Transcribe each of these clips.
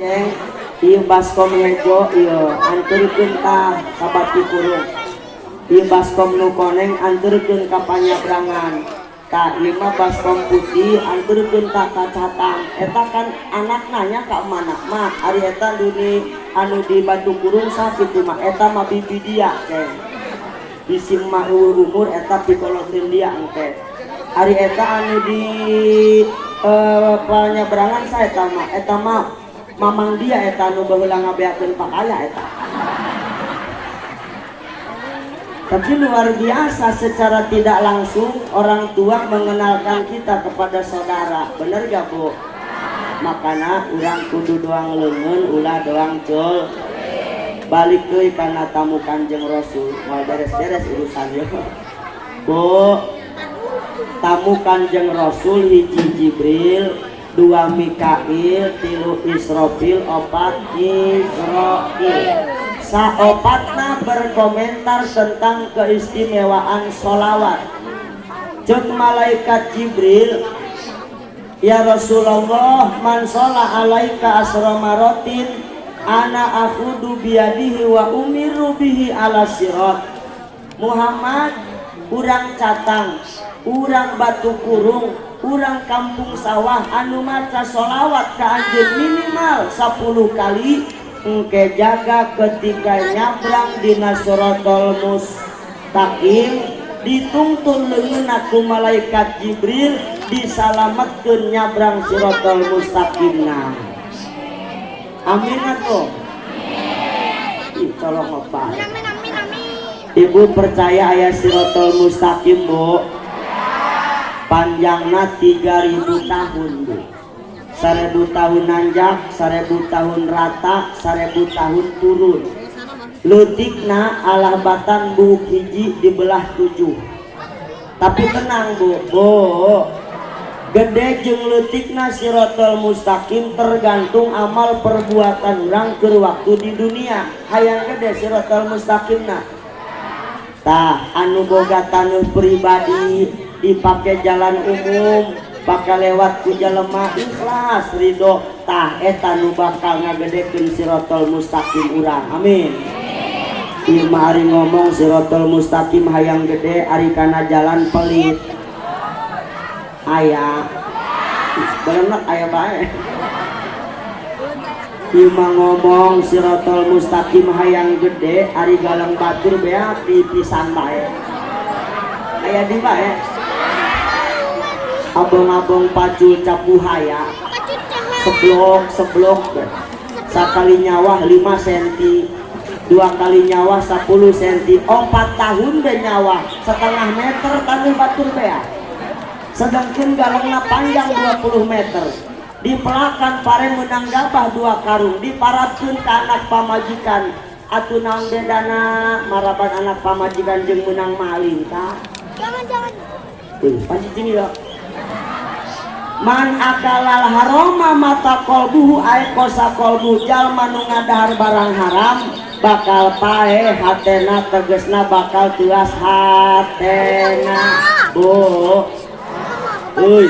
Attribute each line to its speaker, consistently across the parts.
Speaker 1: Ceng, ieu baskom hejo ieu anterkeun tah ka Batu Kurung. Ieu baskom nu koneng anterkeun ka Panyabrangan. Tah, ieu mah baskom putih anterkeun ka Catang. Eta kan anak nanya ka mana, "Mak, ari eta duni anu di Batu Kurung saha kitu mah?" "Eta mah bibi dia, Ceng. Bisi mah eueuh umur eta pikoloteun dia engke. Ari eta anu di Panyabrangan saha eta mah?" "Eta mah mamang dia, eta anu baheula ngabeakeun pakaya eta." Tapi luar biasa, secara tidak langsung orang tua mengenalkan kita kepada saudara. Bener gak, Bu? Makana urang kudu doang leungeun, ulah doang cul. Balik deui kana tamu Kanjeng Rasul, moal beres-beres urusan ieu. Bu, tamu Kanjeng Rasul hiji Jibril, dua Mikail, tilu Israfil, opat Izrail. Saopatna berkomentar tentang keistimewaan solawat. Cek malaikat Jibril, "Ya Rasulullah, man sholla alaika asyra marotin ana akhudu biyadihi wa umiru bihi ala sirat." Muhammad, urang Catang, urang Batu Kurung, urang kampung sawah anu maca solawat ka anjeun minimal 10 kali, engke jaga ketika nyabrang dina siratal mustaqim dituntun leungeunna ku malaikat Jibril, disalametkeun nyabrang siratal mustaqimna. Amin atuh. Ih, colong apa?
Speaker 2: Amin, amin, amin.
Speaker 1: Ibu percaya aya siratal mustaqim, Bu? Panjangna 3000 tahun, Bu. 1000 tahun nanjak, 1000 tahun rata, 1000 tahun turun. Leutikna alah batang buuk hiji dibelah 7. Tapi tenang, Bu, Bu. Gede jeung leutikna siratal mustaqim tergantung amal perbuatan urang keur waktu di dunia. Hayang gede siratal mustaqimna? Tah, anu boga taneuh pribadi dipake jalan umum, bakal lewat ku jelema ikhlas ridho, tah eta nu bakal ngagedekeun siratal mustaqim urang. Amin. Ieu mah ari ngomong siratal mustaqim hayang gede, ari kana jalan pelit. Aya. Bener aya bae. Ieu mah ngomong siratal mustaqim hayang gede, ari galang batur beak dipisan bae. Aya di bae. Abong-abong pacul capuhaya. Seblok seblok be. Sakali nyawah 5 cm, dua kali nyawah 10 cm, 4 tahun be nyawah setengah meter taneuh batur bea. Sedangkan galangna panjang 20 meter. Dipelakan pare menang gabah 2 karung, diparabkeun ka anak pamajikan. Atuh naon bedana maraban anak pamajikan jeung menang maling tah?
Speaker 2: Jangan, jangan.
Speaker 1: Wih, pancicing ya. Man akalal haroma mata kolbuhu ay qosa kolbu. Jalma nu ngadahar barang haram bakal paeh hatena, tegesna bakal tuas hatena, Bu. Uy,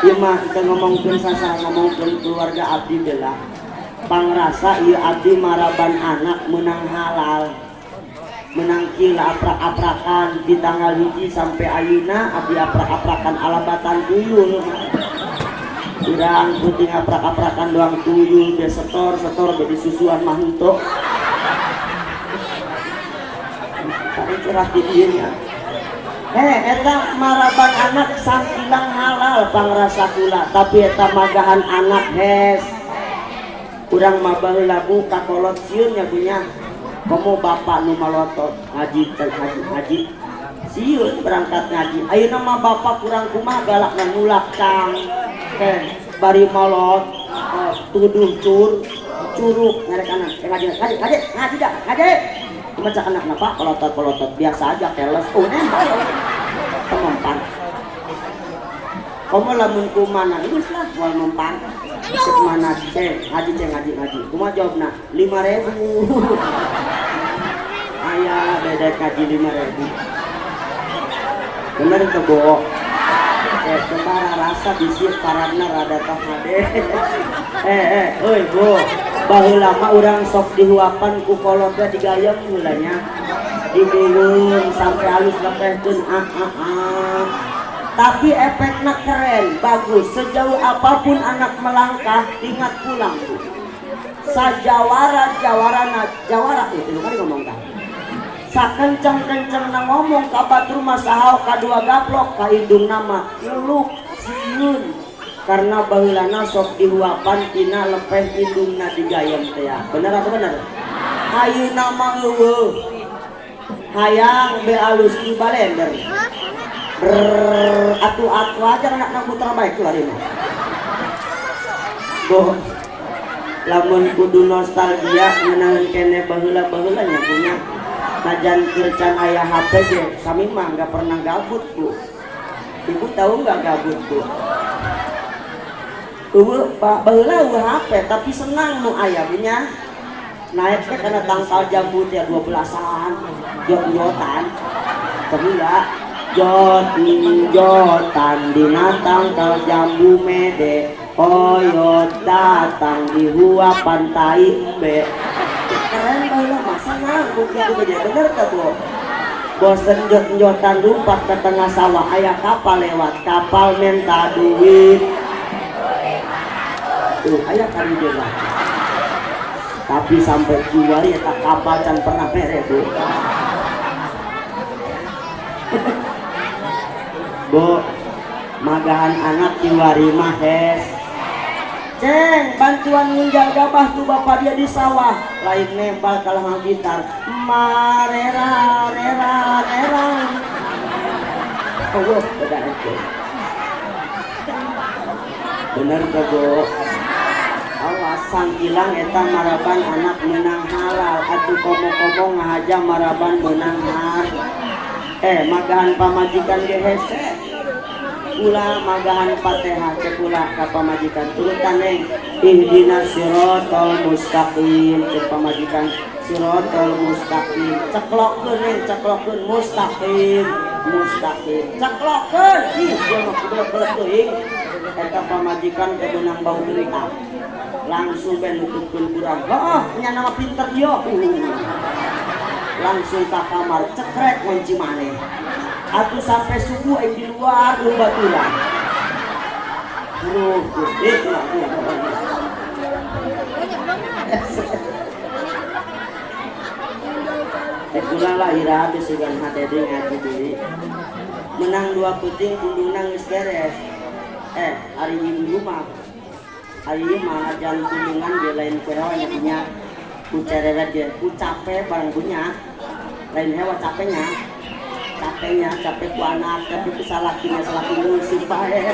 Speaker 1: ieu mah teu ngomongkeun sasa, ngomongkeun keluarga abdi bela. Pangrasa ieu abdi maraban anak menang halal, menang kila aprak-aprakan di tanggal 1 sampai ayeuna abdi aprak-aprakan alabatan tuyul. Urang putih aprak-aprakan doang tuyul be setor setor be disusuan mah henteu. Tapi curhat di dieu nya. Eh, eta maraban anak sangkilang halal pangrasa kula, tapi eta magahan anak hes. Urang mah baheula, Bu, kakolot sieun nya, Bu, nya. Komo bapak nu malotot ngaji, ngaji, ngaji, sieun berangkat ngaji. Ayeuna mah bapak kurang kumaha galakna nulak cang eh bari molot, oh, tuduh cur curug ngarek anak, eh, ngaji, ngaji, ngaji, ngaji dah, ngaji. Cuma cak anak napa kolotot kolotot biasa aja keles, oh, nempel temempan. Komo lamun kumana geus lah moal mempan. Cek mana, cek ngaji, cek ngaji, ngaji, kumaha jawabna? 5000. Aya beda ngaji 5000. Bener tuh, Bo? Coba rasa bisi parabna rada tah hade. Eh eh euy Bu, baheula mah urang sok dihuapan ku kolot teh digayem heula nya. Dibeulung sampai halus lepehkeun ah ah ah. Tapi efeknya keren, bagus. Sejauh apapun anak melangkah, ingat pulang, Bu. Sajawara jawara jawara itu kan ngomong kan. Sakenceng-kenceng na ngomong ka batur mah sahau kadua gaplok ka indung nama uluk sieun karena baheulana sok dihuapan tina lepeh indungna digayem teh ya. Bener atau bener? Ayeuna mah eueuh. Hayang be alus di balender. Brrrr, atuh-atuh aja anak nang putra baik tuh hari ini. Boh, lamun kudu nostalgia ngeunangeun kene baheula-baheula nya punya. Najan keur can aya HP ge, kami mah nggak pernah gabut, Bu. Ibu tahu nggak gabut, Bu? Eueuh, baheula eueuh HP, tapi senang nu aya punya. Naik ke kana tangkal jambu teh 12-an, jot-jotan. Baheula jot-jotan dina tangkal jambu mede, oyot datang di huapan tai embe. Keren baheula mah senang bu kitu ge, bener teh, Bu? Bosen jot-jotan lumpat ke tengah sawah, aya kapal lewat, kapal minta duit. Tuh, aya kali dia. Tapi sampai kiwari eta kapal can pernah mere, Bu. Bu, magahan anak kiwari mah hes. Ceng, bantuan ngunjal gabah tuh bapak dia di sawah. Lain nembal kalah gitar. Marera rera rera. Oh, beda itu. Bener gak, Bu? Awas sangkilang eta maraban anak menang halal atuh komo-komo ngahaja maraban menang har. Magahan pamajikan ge hese. Kula magahan Fatihah cek kula ka pamajikan turutan neng ihdinas siratal mustaqim cek pamajikan siratal mustaqim ceklokeun neng ceklokeun mustaqim mustaqim ceklokeun ih dia mah kudu teuing eta pamajikan teu meunang bau derita langsung ben nutupkeun kurang heeh nya nama pinter ieu langsung ka kamar cekrek ngunci maneh atuh sampai subuh aing di luar nu baturan. Aduh, Gusti, Cek lah ira habis sugan hade deui ngaji deui. Menang dua puting pundungna geus beres. Ari ibu mah ari ieu mah ajan pundungan ge lain ku hewa nya punya ku cerewet ge ku cape barang punya. Lain hewa capenya. Capeknya, capek ku anak, tapi ku salakinya salaki musuh bae.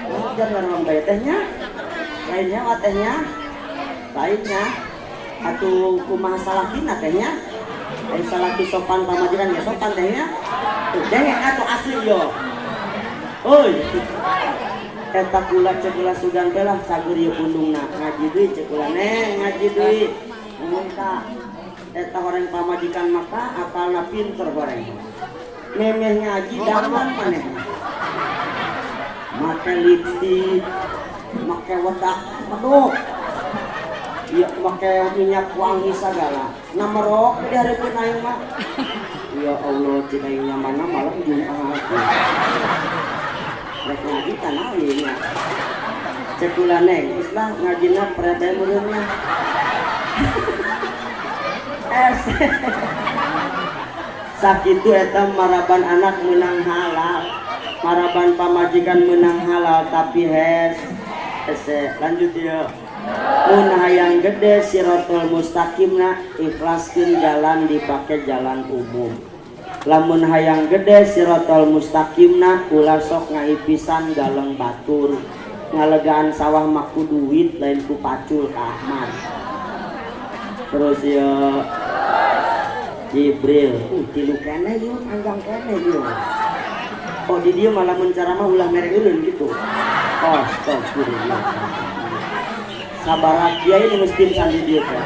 Speaker 1: Wajar orang bae tehnya. Lain hewa tehnya. Lainnya atuh kumaha salakina tehnya. Lain salaki sopan pamajikan ya sopan tehnya. Tuh dengek atuh asli yo. Oi. Eta kula cek kula sugan teh lah cager ieu pundungna. Ngaji deui cek kula neng ngaji deui. Ngomong ka eta horeng pamajikan maka akalna pinter horeng. Memeh ngaji dandan manehna. Make lipstik, make wedak peduk. Iya, make minyak wangi segala. Nah merok di hareupeun aing mah. Ya Allah, cik aing mana malam Jumat. Rek ngaji tanah ieu nya. Cek kula neng, geus lah ngajina prebe meureunna. Sakitu eta maraban anak menang halal, maraban pamajikan menang halal tapi hes hese lanjut ya. Mun hayang gede siratal mustaqimna ikhlaskeun jalan dipake jalan umum. Lamun hayang gede siratal mustaqimna ulah sok ngaipisan galeng batur. Ngalegaan sawah mah ku duit lain ku pacul ka Ahmad. Terus ya Jibril, tilu keneh ieu panjang keneh ieu. Oh di dieu malah mun ceramah ulah mere eureun gitu. Astagfirullah. Sabar kiai nu geus pingsan di dieu teh.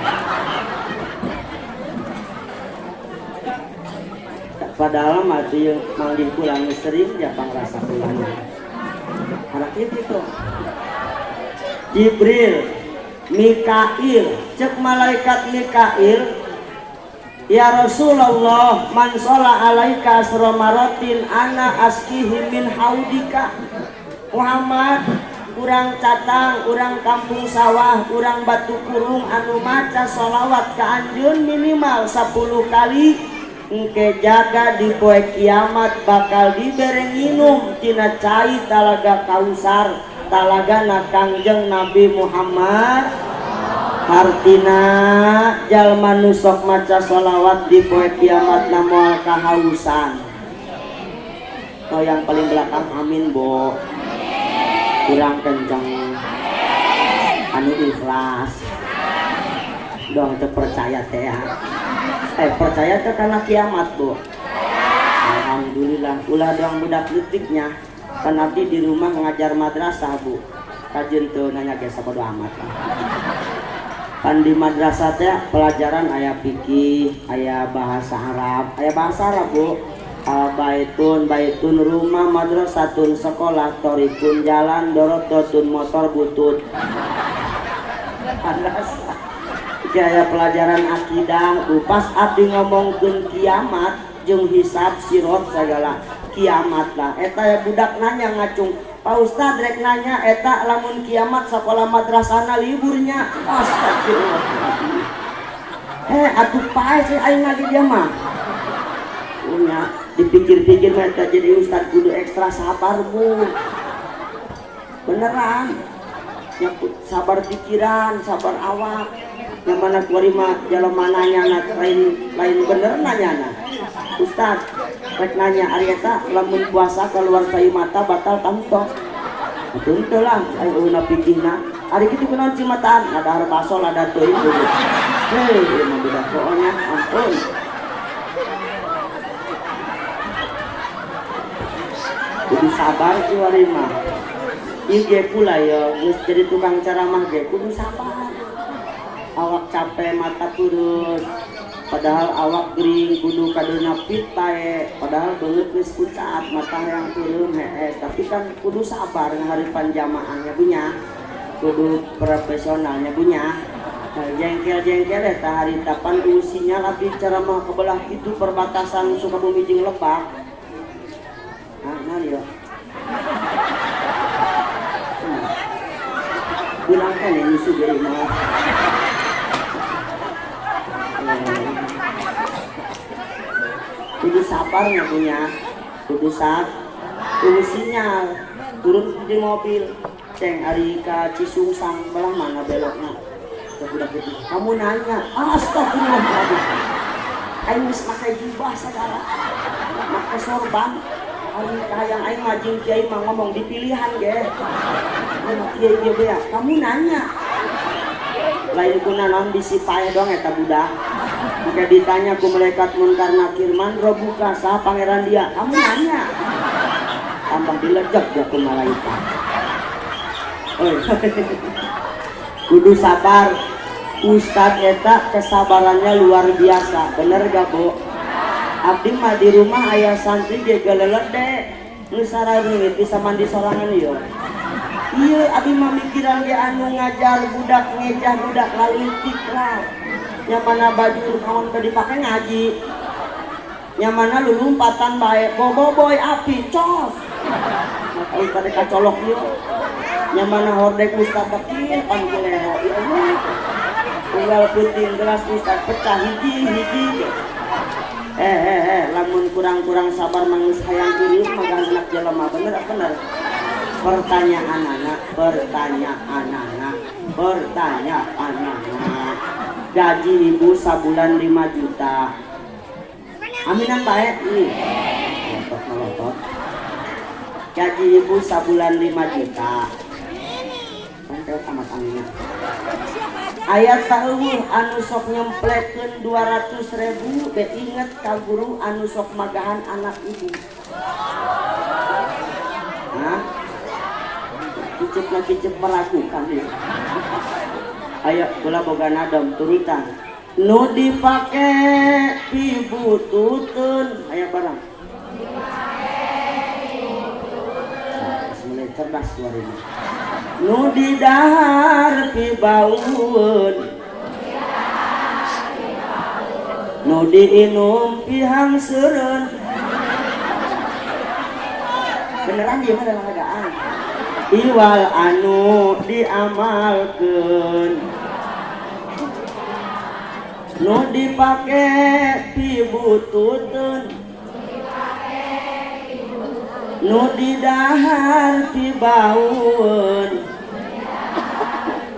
Speaker 1: Padahal mah teu manggih kula geus sering ja pangrasa kula. Anak itu Jibril, Mikail, cek malaikat Mikail, ya Rasulullah, man sholla alaika asyra maratin ana askihi min haudika. Muhammad, urang catang, urang kampung sawah, urang batu kurung anu maca sholawat ka anjeun minimal 10 kali engke jaga di poe kiamat bakal dibere nginum tina cai talaga Kausar, talagana Kangjeng Nabi Muhammad. Hartina jalma nu sok maca sholawat di poe kiamat na moal kahausan. Oh, yang paling belakang amin bo, kurang kencang, anu ikhlas dong teu percaya teh ya. Percaya teh karena kiamat bu. Alhamdulillah ulah doang budak leutiknya kan nanti di rumah ngajar madrasah bu, kajen teu nanya ge sabodo amat lah. Pan di madrasah teh pelajaran aya fikih, aya bahasa Arab, aya bahasa Arab bu. Baitun, baitun rumah, madrasatun sekolah, torikun jalan, dorototun motor butut. Madrasah. Aya pelajaran akidah, bu. Pas abdi ngomongkeun kiamat jeung hisab sirot segala kiamat lah. Eta ya budak nanya ngacung, Pak Ustad rek nanya eta lamun kiamat sekolah madrasahna liburnya. Astagfirullah. Atuh pae sih aing lagi dia mah. Punya dipikir-pikir mah eta jadi ustad kudu ekstra sabar bu. Beneran. Ya, sabar pikiran, sabar awak. Yang mana kuari mah jelema nanya na lain lain bener nanya na. Ustad rek nanya ari eta lamun puasa keluar cai mata batal tanto. Tentu lah aing eueuna pikirna. Ari kitu kunaon cimataan ngadahar baso lada teuing kudu. Hei, ieu mah budak pokoknya ampun. Kudu sabar kuari mah. Ieu ge kula ya geus jadi tukang ceramah ge kudu sabar. Awak capek mata kurus, padahal awak gering kudu kadeuna fit pae, padahal beungeut geus pucat mata yang turun hees, tapi kan kudu sabar ngaharipan jamaahnya punya, kudu profesionalnya punya. Nah, jengkel-jengkel eta harita pan usinya tapi ceramah kebelah itu perbatasan Sukabumi jeung Lebak. Nah, nah yo. Bilang kan ya nyusu ge mah. Kudu sabar nggak punya, kudu kudu sinyal, turun di mobil, ceng ari ka Cisungsang belah mana belokna, budak itu, kamu nanya, astagfirullahaladzim, aing geus make jubah segala, make sorban, ari hayang aing mah jeung kiai mah ngomong di pilihan ge, kiai ge bea, kamu nanya, lain kuna naon bisi paeh doang eta budak. Maka ditanya ku malaikat munkar nakir man robuka sah pangeran dia, kamu nanya, tambah dilejek dia ku malaikat. Oi. Kudu sabar, ustad eta kesabarannya luar biasa, bener gak bu? Abdi mah di rumah ayah santri ge gelelede, geus sararungit bisa mandi sorangan yo. Iya, abdi mah mikiran ge anu ngajar budak ngejah budak lalu tikrar. Yang mana baju kawan tadi dipakai ngaji, yang mana lulumpatan baik boboiboy api cos, mata ustad kacolok yo, yang mana hordek ustad bekil pangkuleho, ya Allah, unggal puting gelas ustad pecah hiji hiji, lamun kurang-kurang sabar mangus hayang turiuk mah anak jelema bener bener. Pertanyaan anak, pertanyaan anak, pertanyaan anak. Gaji ibu sabulan 5 juta. Aminan baik ini. Melotot melotot. Gaji ibu sabulan 5 juta. Kan teh tamat aminan. Ayat tahu anu sok nyemplekeun 200.000 be inget ka guru anu sok magahan anak ibu. Hah? Kicep na kicep meragukan ya. Ayo kula boga nadom turutan. Nu dipake pibututeun aya barang. Nah, mulai cerdas suaranya. Nu didahar pibaueun, nu diinum pihangsereun. Beneran dia mah dalam keadaan iwal anu diamalkeun, nu dipake pibututeun, nu didahar pibaueun,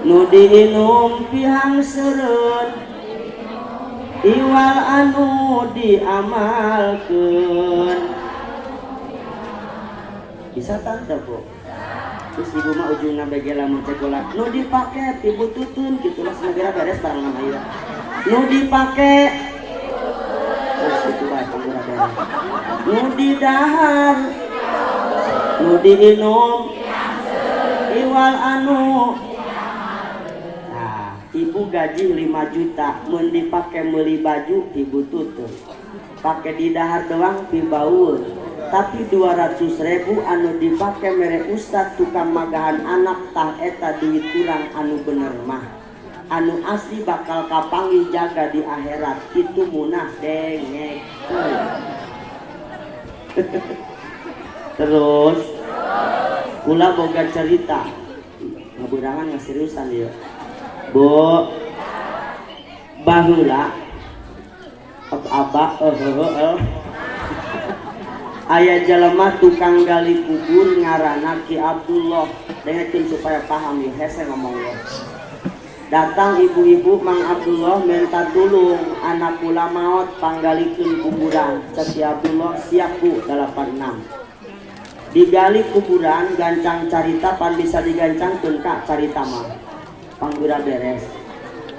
Speaker 1: nu diinum pihangsereun, iwal anu diamalkeun. Bisa tante, Bu? Terus ibu mah ujungna bege lamun cek bola nu dipake pibututun gitu lah, segera beres barang nama ieu nu dipake. Terus itu bae panggura beres. Nu didahar, nu diinum, iwal anu. Nah, ibu gaji 5 juta, mun dipake meuli baju pibututun, pake didahar doang pibaueun. Tapi 200 ribu anu dipake mere ustad tukang magahan anak, tah eta duit kurang anu bener mah, anu asli bakal kapanggih jaga di akhirat itu munah dengek. Terus kula boga cerita ngaburangan, ngaseriusan ya, Bu. Baheula abah eh aya jelema tukang gali kubur ngaranna Ki Abdullah. Dengekeun supaya paham ya, hese ngomong ya. Datang ibu-ibu, "Mang Abdullah, minta tulung, anak kula maot, panggalikeun kuburan." Cek Ki Abdullah, "Siap, Bu." 86 digali kuburan, gancang carita, pan bisa digancangkeun ka carita mah panggura beres.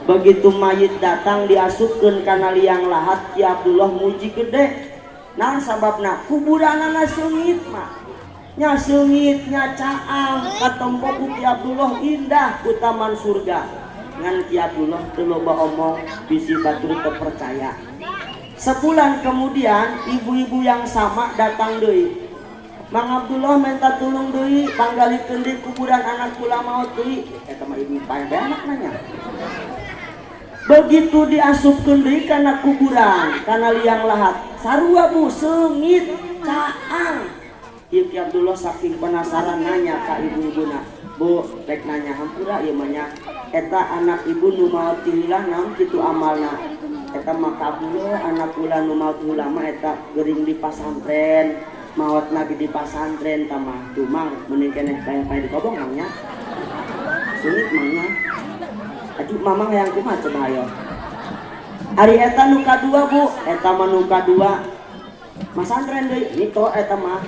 Speaker 1: Begitu mayit datang diasupkeun kana liang lahat, Ki Abdullah muji gede. Naon sababna? Kuburanana seungit mah nya, seungit nya, caang, katempo ku Ki Abdullah indah ku taman surga. Ngan Ki Abdullah teu loba omong, bisi batur teu percaya. Sebulan kemudian ibu-ibu yang sama datang deui, "Mang Abdullah, minta tulung deui, panggalikeun deui kuburan, anak kula maot deui." Eta mah ibu pae anak nanya. Begitu diasupkeun deui kana kuburan, kana liang lahat, sarua, Bu, seungit, caang. Ieu Ki Abdullah saking penasaran nanya ka ibu-ibuna, "Bu, rek nanya hampura ieu mah nya, eta anak ibu nu maot ti heula naon kitu amalna?" "Eta mah Ka Abdullah, anak kula nu maot heula mah eta gering di pasantren, maot lagi di pasantren tamah." Tuh, Mang, mending keneh pae-pae di kobong, Mang, nya. Seungit, Mang, nya. Aduh, Mamang hayang kumaha coba ayo. Ari eta nu kadua, Bu, eta mah nu kadua masantren deui nito, eta mah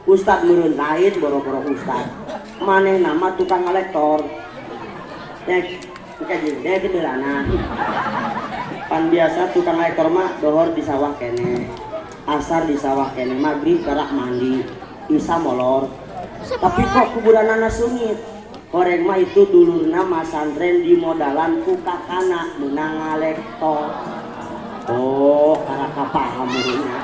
Speaker 1: ustad meureun. Lain boro-boro ustad. Maneh nama tukang ngalektor. Dek, engke jeung dek heulana. Pan biasa tukang lektor mah dohor di sawah kene. Asar di sawah kene, maghrib karak mandi, isa molor. Tapi kok kuburanana seungit? Horeng mah itu dulurna masantren di modalan ku kakana menang ngalektor. Oh, karaka paham nya.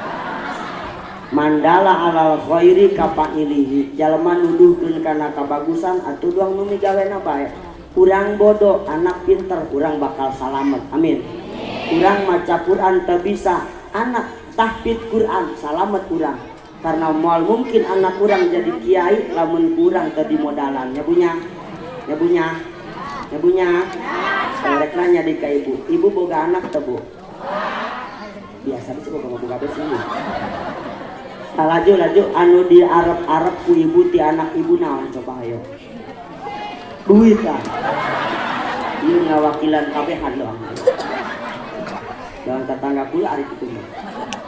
Speaker 1: Man dalla alal khairi kafa'ilihi. Jalma nuduhkeun kana kabagusan atuh doang nu migawena bae. Urang bodoh, anak pinter, urang bakal salamet. Amin. Urang maca Quran teu bisa, anak tahfidz Quran, salamet urang. Karena moal mungkin anak urang jadi kiai lamun kurang tadi modalan. Ya punya, ya punya, ya punya. Rek nanya di ka ibu, ibu boga anak teu, Bu? Biasa sih boga boga besi. Nah, laju laju, anu di arep-arep ku ibu ti anak ibu naon coba ayo? Duit ah. Ieu ngawakilan kabehan doang. Jangan tetangga kula ari kitu mah.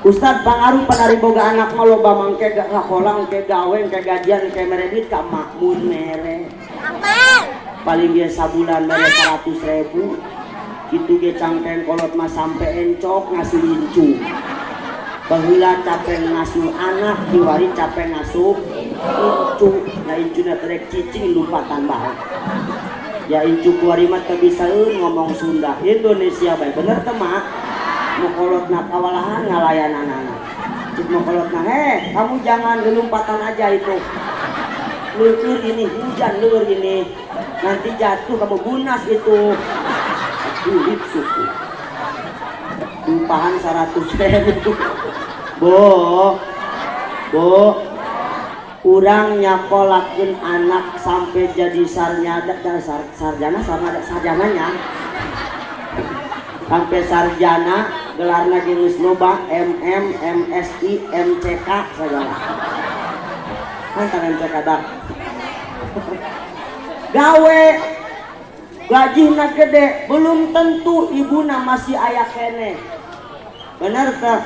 Speaker 1: Ustad, pangaruh pan ari boga anak mah loba mangke ngakolang ke gawe ke gajian ke mere duit ka emak, mun mere. Paling dia sabulan mere 100 ribu. Kitu ge cangkeng kolot mah sampai encok ngasuh incu. Baheula capek ngasuh anak, kiwari capek ngasuh incu. Nah, incuna terek cicing lompatan bae. Ya incu kuari mah teu bisaeun ngomong Sunda, Indonesia bae. Bener teu, Mak? Mokolotna kawalahan ngalayananana. Cik mokolotna, "Heh, kamu jangan gelumpatan aja itu. Luncur ini, hujan leur ini. Nanti jatuh kamu bunas itu." Duit suku. Dupahan 100 ribu. Bo, bo, urang nyakolakeun anak sampai jadi sarjana, sarjana, sarjana, sarjananya, sampai sarjana, gelarna geus loba, MM, MSI, MCK segala. Kan MCK dah. Gawe gajina gede, belum tentu ibuna masih aya keneh. Bener teu?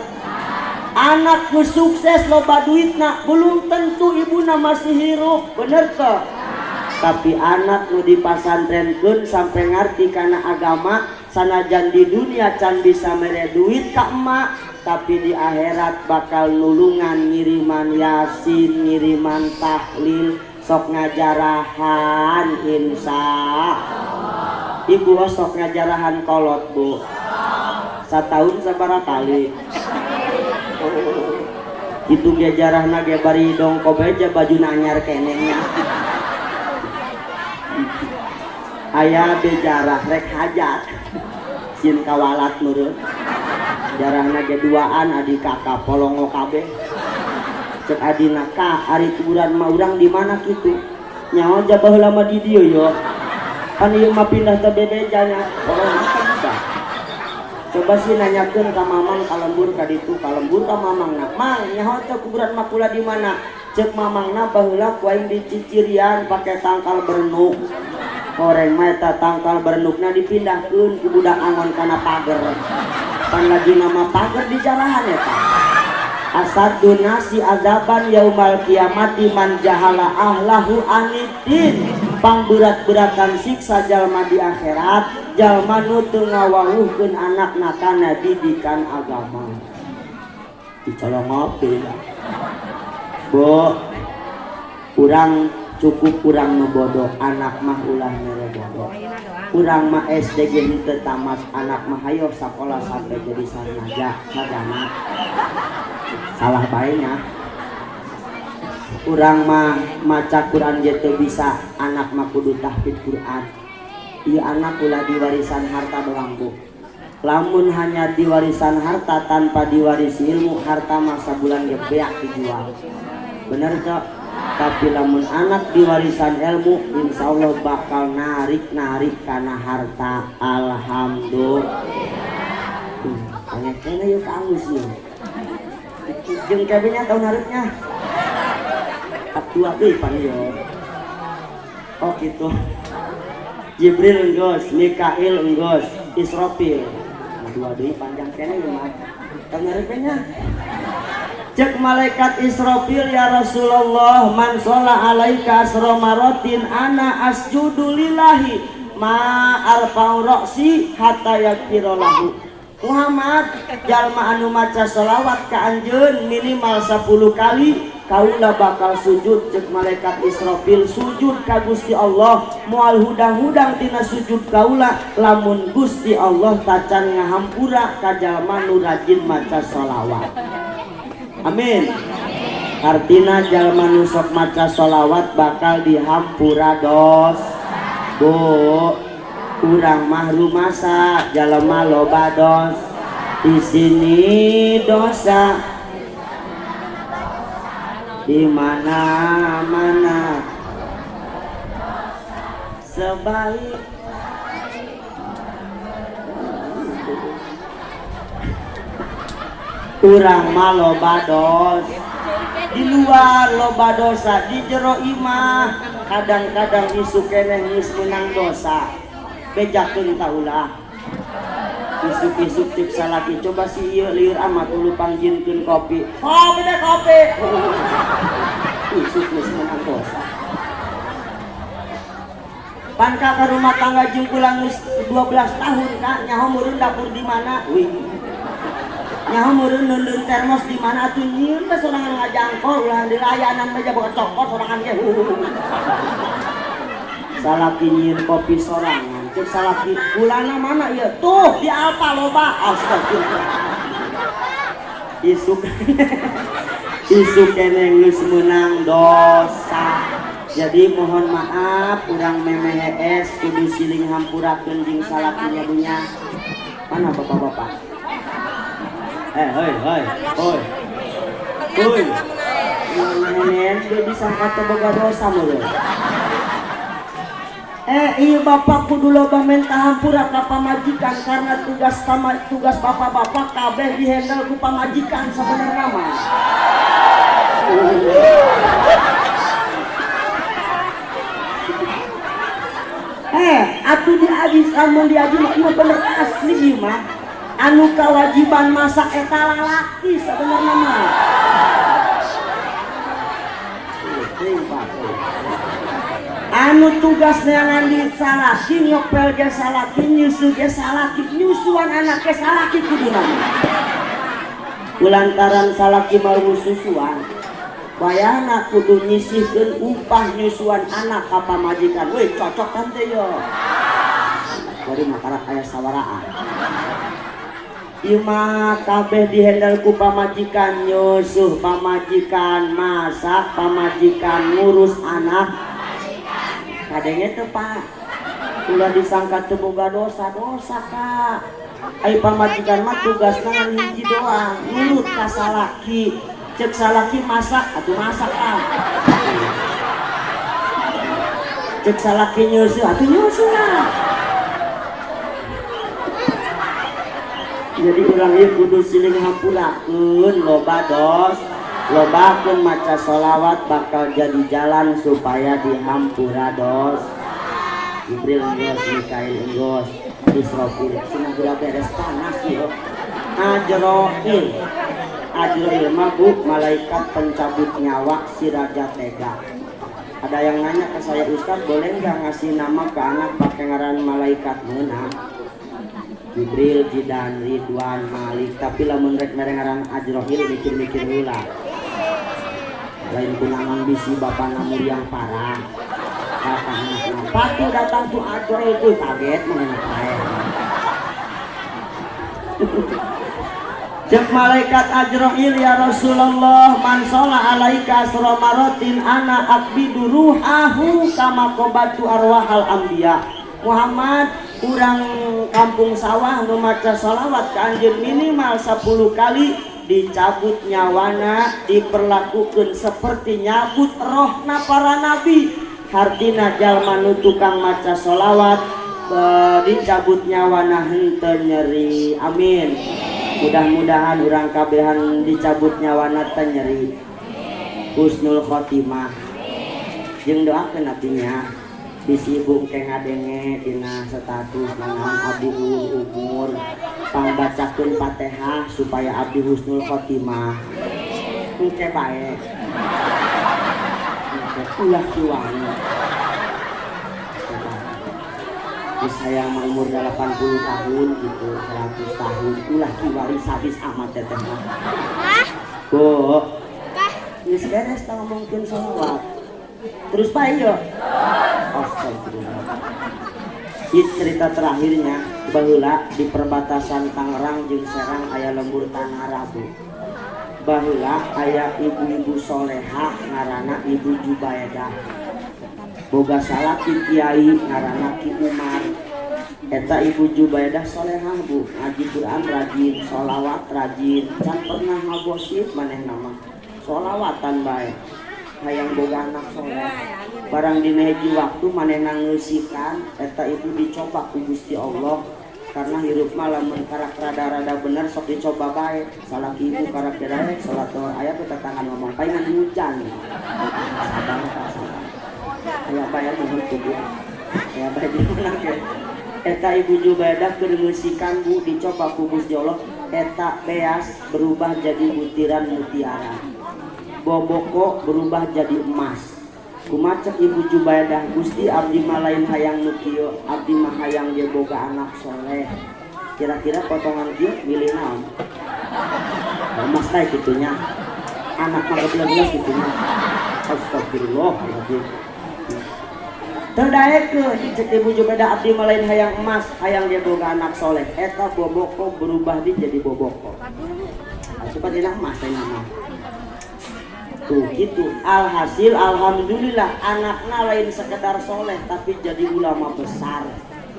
Speaker 1: Anak nu sukses loba duitna, belum tentu ibuna masih hirup. Bener teu? Tapi anak nu dipasantrenkeun sampai ngarti kana agama, sanajan di dunia can bisa mere duit ka emak, tapi di akhirat bakal nulungan, ngiriman yasin, ngiriman tahlil, sok ngajarahan, insya. Ibu sok ngajarahan kolot, Bu? Satahun sabaraha kali? Itu ge jarahna ge bari dongkob aja, baju anyar keneh nya. Aya be jarah rek hajat sin kawalat meureun, jarahna ge duaan adi kakak, polongo kabeh. Cek adina, "Ka, ari kuburan mah urang di mana kitu nyawa ja baheula mah di dieu yo, pan ieu mah pindah teh bebeja nya." Polongo kan. Coba sih nanyakeun ka mamang ka lembur ka ditu, ka lembur ka mamang na, "Mang, nyaho teu kuburan makula di mana?" Cek mamangna, "Baheula ku aing dicicirian pake tangkal berenuk. Horeng mah eta tangkal berenukna dipindahkeun ku budak angon kana pager. Pan lagi nama pager di jarahan eta." Asaddun nasi azaban yaumal kiamati man jahala ahlahu anidin. Pangberat-beratan siksa jalma di akhirat jalma nu teu ngawawuhkeun anakna kana didikan agama. Dicolongop deui. Bo, urang cukup urang nu bodoh, anak mah ulah mere bodoh. Urang mah SD ge henteu tamat, anak mah hayo sakola sampai jadi sarjana, sarjana. Salah bae nya. Urang mah maca Quran ge teu bisa, anak mah kudu tahfidz Quran. Ieu anak ulah diwarisan harta doang, Bu. Lamun hanya diwarisan harta tanpa diwarisi ilmu, harta mah sabulan ge beak dijual. Bener teu? Tapi lamun anak diwarisan ilmu, insya Allah bakal narik-narik karena harta. Alhamdulillah. Banyak kena yuk kamus yuk. Jeung kabehnya tahun hareup-nya. Dua deui pan yo. Oh gitu. Jibril enggeus, Mikail enggeus, Israfil. Dua deui panjang keneh ieu mah. Tahun hareup-nya. Cek malaikat Israfil, "Ya Rasulullah, man sholla alaika asra maratin ana asjudu lillahi ma arfa'u ra'si hatta yaghfira lahu." Muhammad, jalma anu maca sholawat ka anjeun minimal 10 kali, kaula bakal sujud. Cek malaikat Israfil, sujud ka Gusti Allah, moal hudang-hudang tina sujud kaula lamun Gusti Allah tacan ngahampura ka jalma nu rajin maca sholawat. Amin. Artina jalma nu sok maca sholawat bakal dihampura dos. Bu, urang mah rumasa jalma loba dos. Di sini dosa, di mana-mana sebaik urang mah loba dos di luar, loba dosa di jero imah. Kadang-kadang isuk keneh geus menang dosa. Bejakeun ta ulah? Isuk-isuk cek salaki, "Coba si ieu lieur amat, ulu pangjinkeun kopi." Kopi deh kopi. Isuk geus menang dosa. Pan ka rumah tangga jeung kula geus 12 tahun, Kak, nyaho meureun dapur di mana? Wih. Nyaho meureun neundeun termos di mana atuh, nyieun teh sorangan ngajangkol, ulah dilayanan meja boga cokot sorangan ge. Salaki nyieun kopi sorangan, cek salaki, "Gulana mana ieu?" "Tuh, di Alfa loba." Astagfirullah, isuk isuk keneh geus meunang dosa. Jadi mohon maaf, urang memeh es kudu siling hampurakeun jeung salakinya dunya. Mana bapak-bapak? Eh, hoi hoi hoi hoi. Nenek dia disangka teu boga dosa meureun. Eh, iya, bapak kudu loba minta hampura ka pamajikan karena tugas bapak-bapak kabeh dihandle ku pamajikan sebenarnya mah. Eh, atuh diaji, lamun diaji mah ieu bener asli ieu mah. Anu kewajiban masak eta lalaki sebenarnya mah. Teuing, Pak. Anu tugas neangan duit salaki, ngepel ge salaki, nyusu ge salaki, nyusuan anak ge salaki kuduna. Kulantaran salaki mau susuan, wayahna kudu nyisihkeun upah nyusuan anak ka pamajikan. Weh, cocok kan teh yo. Bari makarak aya sawaraan. Ieu mah kabeh dihandle ku pamajikan, nyusuh pamajikan, masak pamajikan, ngurus anak. Kadenge teu, Pak? Ulah disangka teu boga dosa, dosa, Kak. Ai pamajikan mah tugasna ngan hiji doang, nurut ka salaki. Cek salaki masak, atuh masak lah. Cek salaki nyusu, atuh nyusu lah. Jadi urang ieu kudu siling hampurakeun loba dos, lobakeun maca sholawat bakal jadi jalan supaya dihampura dos. Jibril enggos, Mikail enggos, Israfil cenah geura beres panas ieu. Ajroil. Ajroil mah, Bu, malaikat pencabut nyawa si raja tega. Ada yang nanya ke saya, "Ustaz, boleh nggak ngasih nama ke anak pakai ngaran malaikat?" Meunang. Jibril, Jidan, Ridwan, Malik, tapi lamun rek mere ngaran Ajroil mikir-mikir heula. Lain kunangan bisi bapana muriang parah. Kata anakna, "Patu datang tuh Ajroil tuh," kaget mengenai pae. Cek malaikat Ajroil, "Ya Rasulullah, man sholla alaika asra maratin ana akbidu ruhahu kama qabatu arwahal anbiya." Muhammad, urang kampung sawah nu maca sholawat ka anjeun minimal 10 kali dicabut nyawana, diperlakukan seperti nyabut rohna para nabi. Hartina jalma nu tukang maca sholawat dicabut nyawana henteu nyeri. Amin. Mudah-mudahan urang kabehan dicabut nyawana teu nyeri. Husnul khotimah. Jeung doakeun atunya bisi ibu engke ngadenge dina status nanaon abdi umur, pangbacakeun Fatihah supaya abdi husnul khotimah. Engke bae. Engke ulah kiwari. Geus hayang mah umur 80 tahun gitu, 100 tahun, ulah kiwari sadis amat teteh mah. Bu, geus beres tah ngomongkeun sholawat. Terus bae yo. Astagfirullah. Ieu cerita terakhirnya, baheula di perbatasan Tangerang jeung Serang aya lembur tanah Rabu. Baheula aya ibu-ibu solehah ngaranna Ibu Jubaedah. Boga salaki kiai ngaranna Ki Umar. Eta Ibu Jubaedah solehah, Bu, ngaji Quran rajin, sholawat rajin, can pernah ngagosip manehna mah. Sholawatan bae. Hayang boga anak soleh. Barang dina hiji waktu manehna ngeusikan, eta ibu dicoba ku Gusti Allah karena hirup mah lamun karak rada-rada bener sok dicoba bae. Salaki ibu karak rada salat aya teh tetangan ngomong palingan hujan. Sabar, Pak, sabar. Aya bae nuhun kubu. Aya bae di mana ge. Eta Ibu Jubaedah keur ngeusikan, Bu, dicoba ku Gusti Allah, eta beas berubah jadi butiran mutiara. Boboko berubah jadi emas. Kumaha cek Ibu Jubaedah, "Gusti, abdi mah lain hayang nu kieu, abdi mah hayang ge boga anak soleh." Kira-kira potongan kieu milih naon? Emas teh kitunya. Anak mah geus kitunya. Astagfirullahaladzim. Teu daekeun cek Ibu Jubeda, abdi mah lain hayang emas, hayang dia boga anak soleh. Eta boboko berubah di jadi boboko. Asupan dina emas teh nama. Tuh gitu. Alhasil alhamdulillah anaknya lain sekedar soleh tapi jadi ulama besar.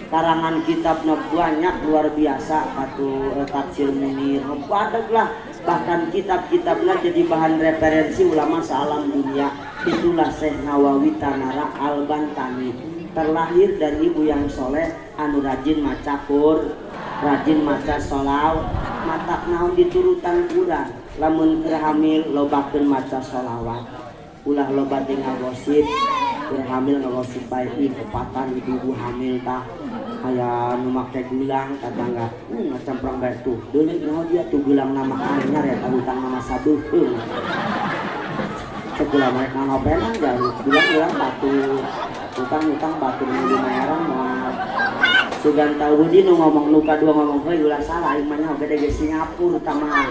Speaker 1: Karangan kitabnya banyak luar biasa, atau tafsir Munir, badag lah, bahkan kitab-kitabnya jadi bahan referensi ulama sealam dunia. Itulah Syekh Nawawi Tanara Al-Bantani, terlahir dari ibu yang soleh anu rajin maca kur, rajin maca sholawat. Matak naon diturutan kurang, lamun keur hamil lobakeun maca sholawat, ulah loba ting ngagosip. Keur hamil ngagosip bae, ih kepatan ibu-ibu hamil tah aya nu make gelang tetangga, ngacamprang bae tuh deuleu nyaho dia tuh gelang nama anyar ya, hutang nama sabeukheung. Cek ulah mereka ngopenan jauh gelang-gelang batu, hutang-hutang batu nu lumayaran moal. Sugan tau budi nu ngomong, nu kadua ngomong, heuy ulah salah, aing mah nyaho gede ge Singapura tah mah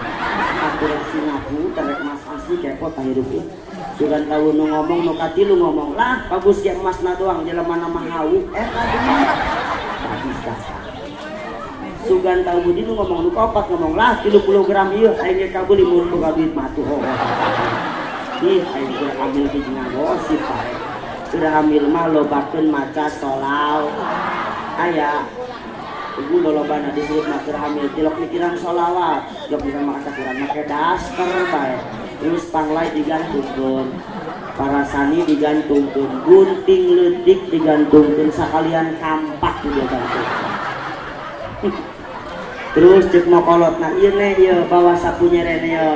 Speaker 1: aku rek Singapura terek emas asli kepo tah hirup ieu. Sugan tau nu ngomong, nu katilu ngomong, lah bagus ge emasna doang, jelema mah hawu eta duit habis dah. Sugan tau budi nu ngomong, nu kaopat ngomong, lah 30 gram ieu aing ge kabeuli mun boga duit mah tuh. Oh, ih aing keur hamil ge ngagosip bae. Keur hamil mah lobakeun maca sholawat. Aya ibu lolobana disebut mah keur hamil tilok mikiran sholawat, jok bisa maca Quran, make daster bae. Terus panglai digantungkeun, parasani digantungkeun, gunting leutik digantungkeun, sakalian kampak dia gantung. Terus cek mokolot nah ieu ne ieu bawa sapu nyerene ieu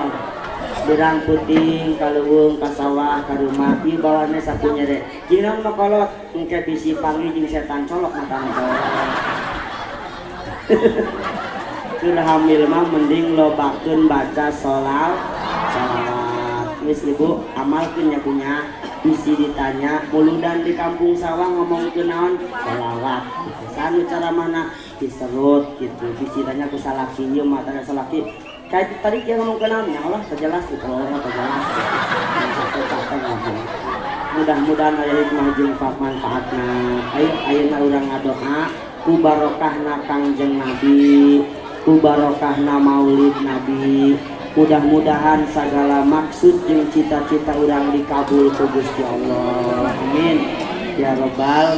Speaker 1: berang puting ka leuweung ka sawah ka rumah ieu bawane sapu nyere jeung naon mokolot engke bisi panggih jeung setan colok matana colok. Keur hamil mah mending lobakeun baca sholawat. Geus ibu amalkeun nya punya bisi ditanya muludan di kampung sawah ngomongkeun naon, sholawat gitu. Sanu cara mana diserut gitu bisi tanya ku salaki ieu mah tanya salaki kayak tadi dia ngomong ke naon ya Allah terjelas gitu, Allah terjelas capek-capek ngomong. Mudah-mudahan aya hikmah jeung manfaatna. Ayo ayeuna urang ngadoa ku barokahna Kangjeng Nabi, ku barokahna Maulid Nabi, mudah-mudahan segala maksud jeung cita-cita urang dikabul ku Gusti Allah. Amin ya robbal.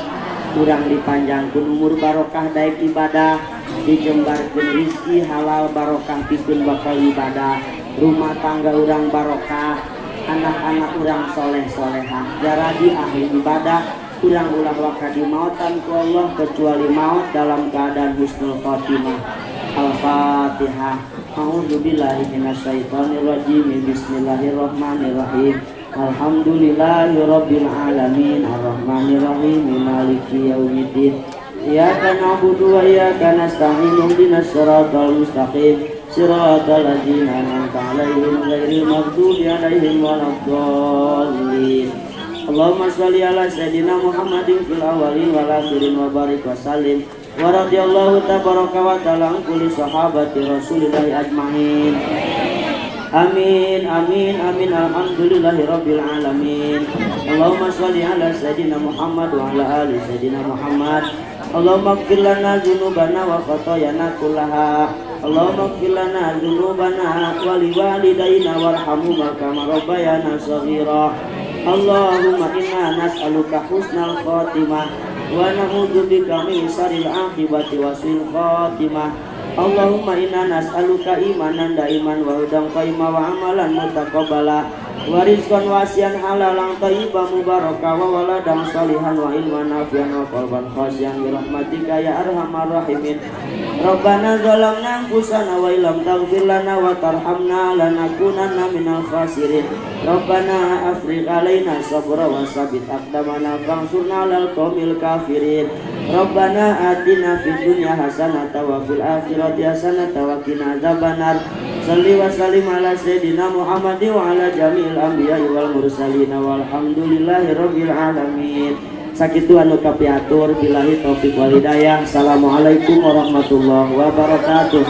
Speaker 1: Urang dipanjangkeun umur barokah daek ibadah, dijembarkeun rizki halal barokah pikeun bakal ibadah, rumah tangga urang barokah, anak-anak urang soleh solehah jaradi ahli ibadah. Urang ulah waka dimautan ku Allah kecuali maut dalam keadaan husnul khotimah. Al-Fatihah. A'udzubillahi minasyaitonirrajim. Bismillahirrahmanirrahim. Alhamdulillahi rabbil alamin arrahmanirrahim maliki yaumiddin. Iyyaka na'budu wa iyyaka nasta'in ihdinas siratal mustaqim siratal ladzina an'amta 'alaihim ghairil maghdubi 'alaihim waladdallin. Allahumma shalli ala sayyidina Muhammadin fil awwalin wal akhirin wa barik wa sallim wa radhiyallahu tabaraka wa ta'ala an kulli sahabati rasulillahi ajmain. Amin amin amin. Alhamdulillahi rabbil alamin. Allahumma shalli ala sayyidina Muhammad wa ala ali sayyidina Muhammad. Allahumma ighfir lana dzunubana wa khatayana kullaha. Allahumma ighfir lana dzunubana wa liwalidayna warhamhuma kama rabbayana shaghira. Allahumma inna nas'aluka husnal khatimah wa na'udzubika min syarril aqibati wa su'il khatimah. Allahumma inna nas'aluka imanan daiman wa hudan qaima wa amalan mutaqabbala wa rizqan wasian halalan thayyiban mubaraka wa waladan salihan wa ilman nafi'an wa qalban khashian bi rahmatika ya arhamar rahimin. Rabbana zalamna anfusana wa illam taghfir lana wa tarhamna lanakunanna minal khasirin. Rabbana afrigh alaina sabra wa sabit aqdamana fansurna 'alal qaumil kafirin. Rabbana atina fid dunya hasanatan wa fil akhirati hasanatan wa qina adzabannar. Salli wa sallim ala sayyidina Muhammadin wa ala jami'il anbiya'i wal mursalin walhamdulillahi rabbil alamin. Sakitu anu kapiatur, billahi taufik wal hidayah. Assalamualaikum warahmatullahi wabarakatuh.